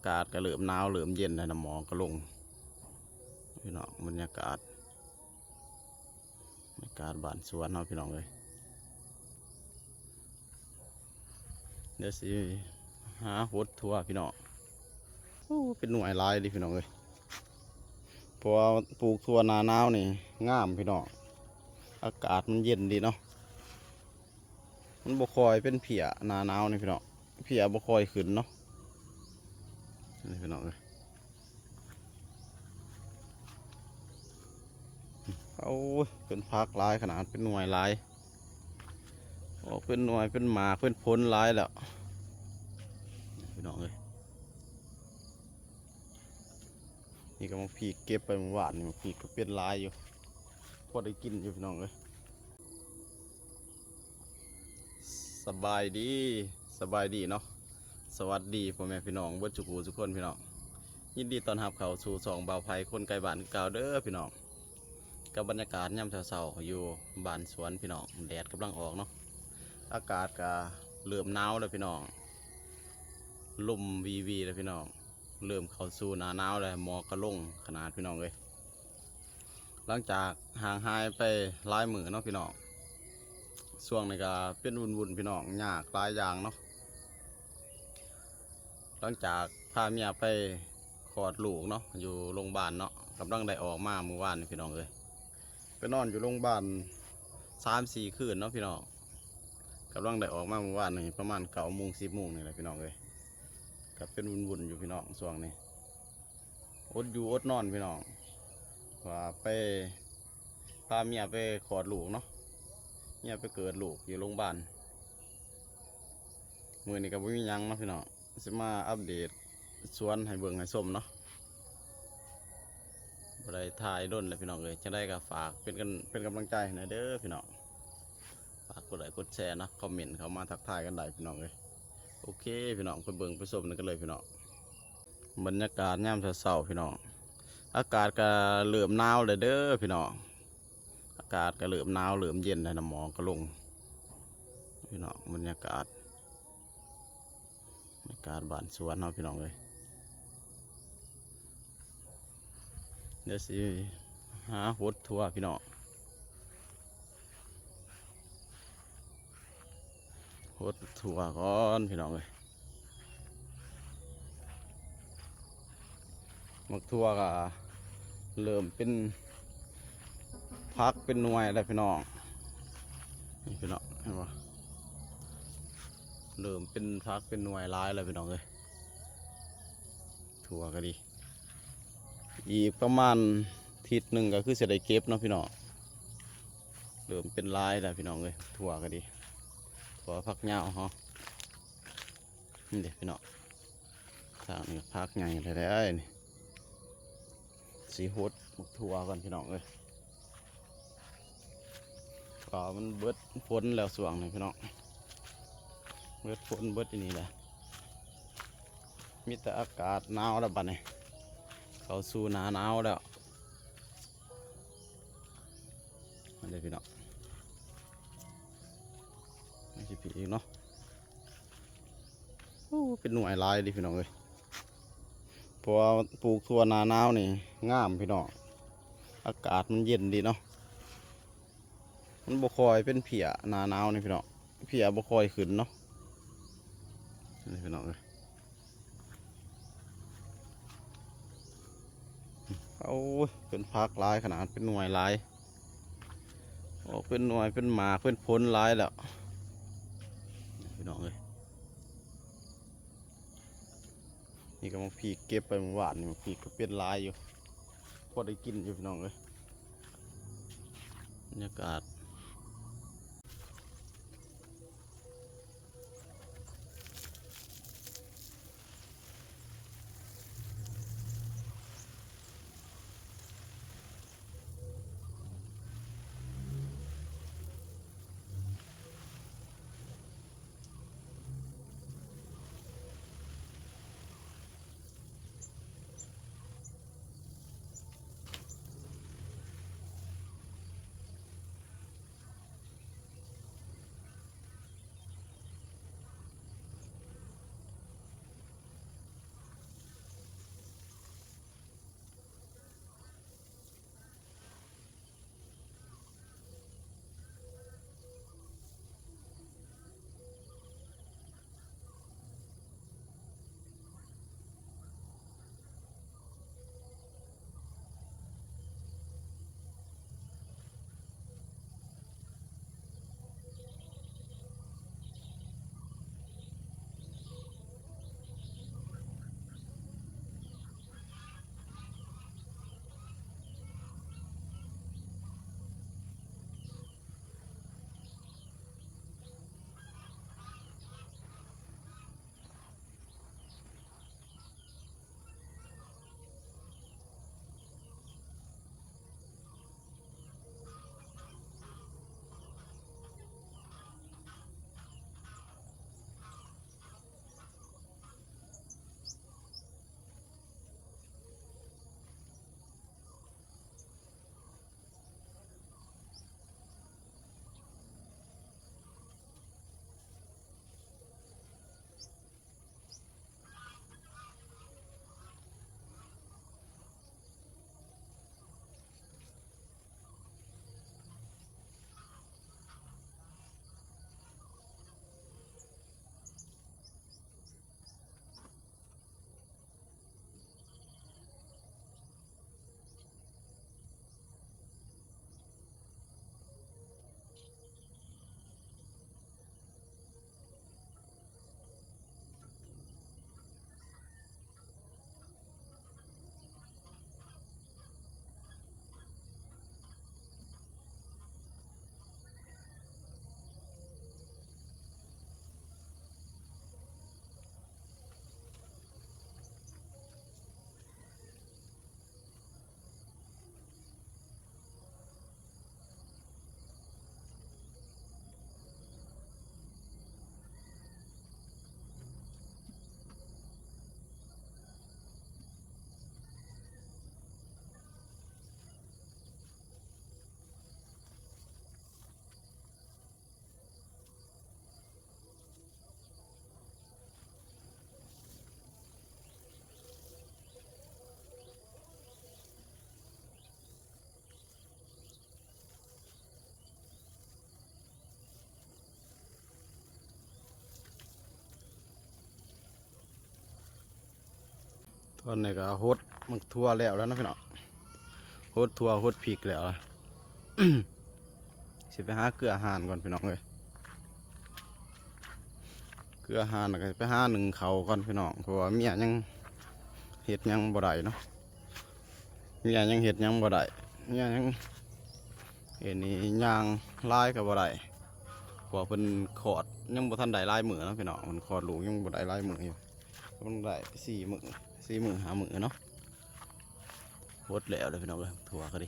ກາດກໍເລີ່ມໜາວເລີ່ມເຢັນແລ້ວນະ ໝອກກໍລົງ ພີ່ນ້ອງ. ບັນຍາກາດ ບັນຍາກາດບ້ານສວນເຮົາ ພີ່ນ້ອງເອີຍ. ດຽວຊິຫາຫົດຖົ່ວ ພີ່ນ້ອງ. ໂອ້ ເປັນໜ່ວຍຫຼາຍເດ ພີ່ນ້ອງເອີຍ. ເພາະວ່າປູກຖົ່ວໜ້າໜາວນີ້ງາມ ພີ່ນ້ອງ. ອາກາດມັນເຢັນດີເນາະ. ມັນບໍ່ຄ່ອຍເປັນເພຍໜ້າໜາວນີ້ ພີ່ນ້ອງ. ເພຍບໍ່ຄ່ອຍຂຶ້ນເນາະ. ນີ້ ພີ່ນ້ອງເອີຍ. ໂອ້ຍ ເປັນຝັກຫຼາຍຂະໜາດ ເປັນໜ່ວຍຫຼາຍ ອອກເປັນໜ່ວຍ ເປັນໝາກ ເປັນຜົນຫຼາຍແລ້ວ ພີ່ນ້ອງເອີຍ. ນີ້ກໍໝາກພິກເກັບໄປມື້ວານນີ້ ໝາກພິກກໍເປັນຫຼາຍຢູ່ ພໍໄດ້ກິນຢູ່ ພີ່ນ້ອງເອີຍ. ສະບາຍດີ ສະບາຍດີເນາະ. ສະຫວັດດີພໍ່ແມ່ພີ່ນ້ອງເບິດສູ່ຜູ້ສູ່ຄົນ ພີ່ນ້ອງ. ຍິນດີຕ້ອນຮັບເຂົ້າສູ່ຊ່ອງບ່າວໄພຄົນໄກບ້ານຄືເກົ່າເດີ ພີ່ນ້ອງ. ກັບບັນຍາກາດຍາມເຊົ້າໆ ຢູ່ບ້ານສວນ ພີ່ນ້ອງ. ແດດກຳລັງອອກເນາະ. ອາກາດກະເລີ່ມໜາວແລ້ວ ພີ່ນ້ອງ. ລົມວີໆ ແລ້ວ ພີ່ນ້ອງ. ເລີ່ມເຂົ້າສູ່ໜ້າໜາວແລ້ວ ໝອກກໍລົງຂະໜາດ ພີ່ນ້ອງເອີຍ. ຫຼັງຈາກຫ່າງຫາຍໄປຫຼາຍມື້ເນາະ ພີ່ນ້ອງ. ຊ່ວງນີ້ກໍເປັນວຸ່ນໆ ພີ່ນ້ອງ ຍາກຫຼາຍຢ່າງເນາະ. ຫຼັງຈາກພາເມຍໄປຄອດລູກເນາະ ຢູ່ໂຮງບານເນາະ ກຳລັງໄດ້ອອກມາມື້ວານນີ້ ພີ່ນ້ອງເອີຍ. ໄປນອນຢູ່ໂຮງບານສາມສີ່ຄືນເນາະ ພີ່ນ້ອງ. ກຳລັງໄດ້ອອກມາມື້ວານນີ້ ປະມານເກົ້າໂມງ ສິບໂມງນີ້ແຫຼະ ພີ່ນ້ອງເອີຍ. ກໍເປັນວຸ່ນໆ ຢູ່ ພີ່ນ້ອງ ຊ່ວງນີ້. ອົດຢູ່ອົດນອນ ພີ່ນ້ອງ ວ່າໄປ ພາເມຍໄປຄອດລູກເນາະ. ເມຍໄປເກີດລູກຢູ່ໂຮງບານ. ມື້ນີ້ກໍບໍ່ມີຫຍັງເນາະ ພີ່ນ້ອງ. ຊິມາອັບເດດສວນໃຫ້ເບິ່ງໃຫ້ຊົມເນາະ. ບໍ່ໄດ້ຖ່າຍດົນແລ້ວ ພີ່ນ້ອງເອີຍ. ຈັ່ງໃດກໍຝາກເປັນກັນ ເປັນກຳລັງໃຈໃຫ້ແດ່ເດີ ພີ່ນ້ອງ. ຝາກກົດໄລກົດແຊເນາະ ຄອມເມັນເຂົ້າມາທັກທາຍກັນໄດ້ ພີ່ນ້ອງເອີຍ. ໂອເຄ ພີ່ນ້ອງ ໄປເບິ່ງໄປຊົມນຳກັນເລີຍ ພີ່ນ້ອງ. ບັນຍາກາດຍາມເຊົ້າໆ ພີ່ນ້ອງ. ອາກາດກໍເລີ່ມໜາວແລ້ວເດີ ພີ່ນ້ອງ. ອາກາດກໍເລີ່ມໜາວເລີ່ມເຢັນແລ້ວນະ ໝອກກໍລົງ ພີ່ນ້ອງ. ບັນຍາກາດ ບັນຍາກາດບ້ານສວນເຮົາ ພີ່ນ້ອງເອີຍ. ດຽວຊິຫາຫົດຖົ່ວ ພີ່ນ້ອງ. ຫົດຖົ່ວກ່ອນ ພີ່ນ້ອງເອີຍ. ໝາກຖົ່ວກໍເລີ່ມເປັນຝັກເປັນໜ່ວຍແລ້ວ ພີ່ນ້ອງ. ນີ້ ພີ່ນ້ອງ ເຫັນບໍ່? ເລີ່ມເປັນຝັກເປັນໜ່ວຍຫຼາຍແລ້ວ ພີ່ນ້ອງເອີຍ. ຖົ່ວກໍດີ ອີກປະມານທິດໜຶ່ງກໍຄືຊິໄດ້ເກັບເນາະ ພີ່ນ້ອງ. ເລີ່ມເປັນຫຼາຍແລ້ວ ພີ່ນ້ອງເອີຍ. ຖົ່ວກໍດີ ຖົ່ວຝັກຍາວເຮົາ. ນີ້ເດ້ ພີ່ນ້ອງ ທາງນີ້ຝັກໃຫຍ່ແທ້ໆ ນີ້. ຊິຫົດໝາກຖົ່ວກ່ອນ ພີ່ນ້ອງເອີຍ. ກໍມັນເບິດຝົນແລ້ວຊ່ວງນີ້ ພີ່ນ້ອງ. ເບິດຝົນເບິດອັນນີ້ແຫຼະ. ມີແຕ່ອາກາດໜາວແລ້ວບັດນີ້ ເຂົ້າສູ່ໜ້າໜາວແລ້ວ. ມາເດີ ພີ່ນ້ອງ ມາຊິພີກເນາະ. ໂອ້ ເປັນໜ່ວຍຫຼາຍເດ ພີ່ນ້ອງເອີຍ. ເພາະວ່າປູກຖົ່ວໜ້າໜາວນີ້ງາມ ພີ່ນ້ອງ. ອາກາດມັນເຢັນດີເນາະ. ມັນບໍ່ຄ່ອຍເປັນເພຍໜ້າໜາວນີ້ ພີ່ນ້ອງ. ເພຍບໍ່ຄ່ອຍຂຶ້ນເນາະ. ນີ້ ພີ່ນ້ອງເອີຍ. ໂອ້ຍ ເປັນຝັກຫຼາຍຂະໜາດ ເປັນໜ່ວຍຫຼາຍ ອອກເປັນໜ່ວຍ ເປັນໝາກ ເປັນຜົນຫຼາຍແລ້ວ ພີ່ນ້ອງເອີຍ. ນີ້ກໍໝາກພິກເກັບໄປມື້ວານນີ້ ໝາກພິກກໍເປັນຫຼາຍຢູ່ ພໍໄດ້ກິນຢູ່ ພີ່ນ້ອງເອີຍ. ບັນຍາກາດ ຕອນນີ້ກໍຫົດໝາກຖົ່ວແລ້ວແລ້ວເນາະພີ່ນ້ອງ ຫົດຖົ່ວຫົດພິກແລ້ວລະ ຊິໄປຫາເກືອຫ່ານກ່ອນພີ່ນ້ອງເອີຍ ເກືອຫ່ານແລ້ວກໍຊິໄປຫາໜຶ້ງເຂົ້າກ່ອນພີ່ນ້ອງ ເພາະວ່າເມຍຍັງເຮັດຫຍັງບໍ່ໄດ້ເນາະ ເມຍຍັງເຮັດຫຍັງບໍ່ໄດ້ ເມຍຍັງ ເອີ ນີ້ຍ່າງຫຼາຍກໍບໍ່ໄດ້ ເພາະວ່າເພິ່ນຄອດຍັງບໍ່ທັນໄດ້ຫຼາຍມື້ເນາະພີ່ນ້ອງ ເພິ່ນຄອດລູກຍັງບໍ່ໄດ້ຫຼາຍມື້ຢູ່ ມັນໄດ້ສີ່ມື້ ສີ່ມື້ຫ້າມື້ເນາະ ຫົດແລ້ວເດ້ພີ່ນ້ອງເອີຍ ຖົ່ວກໍດີ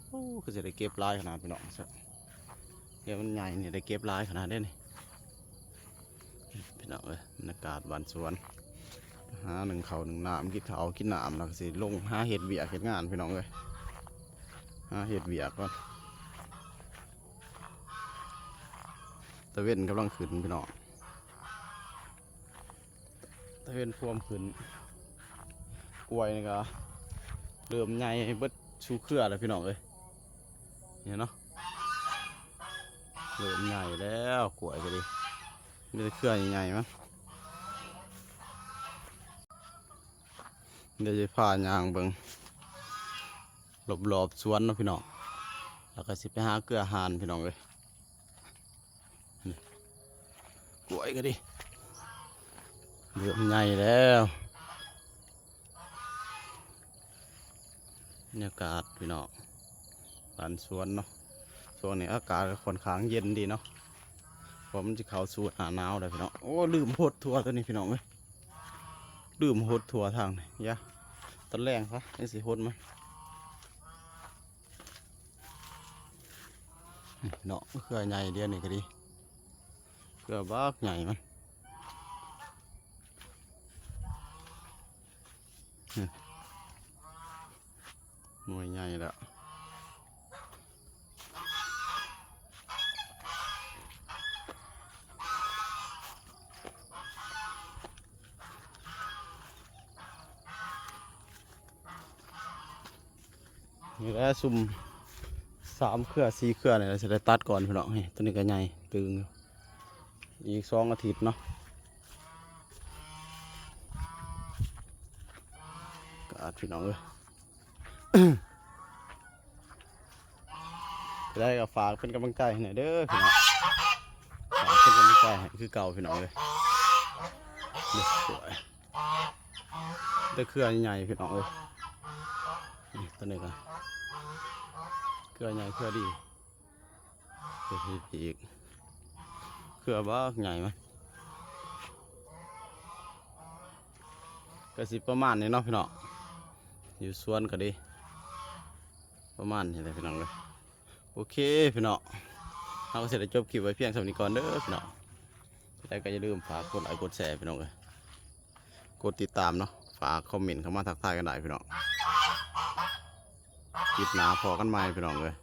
ໂອ້ ຄືຊິໄດ້ເກັບຫຼາຍຂະໜາດພີ່ນ້ອງ ດຽວມັນໃຫຍ່ນີ້ໄດ້ເກັບຫຼາຍຂະໜາດເດ້ນີ້ ພີ່ນ້ອງເອີຍ ບັນຍາກາດບ້ານສວນ ຫາໜຶ້ງເຂົ້າໜຶ້ງນ້ຳ ກິນເຂົ້າກິນນ້ຳ ແລ້ວກໍຊິລົງຫາເຮັດວຽກເຮັດງານພີ່ນ້ອງເອີຍ ຫາເຮັດວຽກກ່ອນ ຕາເວັນກຳລັງຂຶ້ນພີ່ນ້ອງ ຕາເວັນພວມຂຶ້ນ ກ້ວຍນີ້ກໍເລີ່ມໃຫຍ່ເບິດສູ່ເຄືອແລ້ວພີ່ນ້ອງເອີຍ ນີ້ເນາະ ເລີ່ມໃຫຍ່ແລ້ວ ກ້ວຍກໍດີ ມີແຕ່ເຄືອໃຫຍ່ໆມັນ ດຽວຈະພາຍ່າງເບິ່ງລອບໆສວນເນາະພີ່ນ້ອງ ແລ້ວກໍຊິໄປຫາເກືອຫ່ານພີ່ນ້ອງເອີຍ ນີ້ ກ້ວຍກໍດີ ເລີ່ມໃຫຍ່ແລ້ວ ບັນຍາກາດພີ່ນ້ອງ ບ້ານສວນເນາະ ຊ່ວງນີ້ອາກາດກໍຂ້ອນຂ້າງເຢັນດີເນາະ ເພາະມັນຊິເຂົ້າສູ່ໜ້າໜາວແລ້ວພີ່ນ້ອງ ໂອ້ ລືມຫົດຖົ່ວໂຕນີ້ພີ່ນ້ອງເອີຍ ລືມຫົດຖົ່ວທາງນີ້ ຢ່າ ຕອນແລງຊະ ຈັ່ງຊິຫົດມັນ ເນາະ ເຄືອໃຫຍ່ດຽວນີ້ກໍດີ ເຄືອບັກໃຫຍ່ມັນ ໜ່ວຍໃຫຍ່ແລ້ວ ນີ້ແຫຼະ ຊຸມສາມເຄືອສີ່ເຄືອນີ້ແຫຼະ ຊິໄດ້ຕັດກ່ອນພີ່ນ້ອງ ນີ້ ໂຕນີ້ກໍໃຫຍ່ຕຶງຢູ່ ອີກສອງອາທິດເນາະ ກາດພີ່ນ້ອງເອີຍ ໄດ້ກໍຝາກເປັນກຳລັງໃຈໃຫ້ແດ່ເດີພີ່ນ້ອງ ຝາກເປັນກຳລັງໃຈໃຫ້ຄືເກົ່າພີ່ນ້ອງເອີຍ ນີ້ ແຕ່ເຄືອໃຫຍ່ພີ່ນ້ອງເອີຍ ນີ້ ໂຕນີ້ກໍເຄືອໃຫຍ່ເຄືອດີ ເຄືອອີກ ເຄືອບັກໃຫຍ່ມັນ ກໍຊິປະມານນີ້ເນາະພີ່ນ້ອງ ຢູ່ສວນກໍດີ ປະມານນີ້ແຫຼະພີ່ນ້ອງເອີຍ ໂອເຄພີ່ນ້ອງ ເຮົາກໍຊິໄດ້ຈົບຄລິບໄວ້ພຽງສ່ຳນີ້ກ່ອນເດີພີ່ນ້ອງ ແລ້ວກໍຢ່າລືມຝາກກົດໄລກົດແຊພີ່ນ້ອງເອີຍ ກົດຕິດຕາມເນາະ ຝາກຄອມເມັນເຂົ້າມາທັກທາຍກັນໄດ້ພີ່ນ້ອງ ຄລິບໜ້າພໍ້ກັນໃໝ່ພີ່ນ້ອງເອີຍ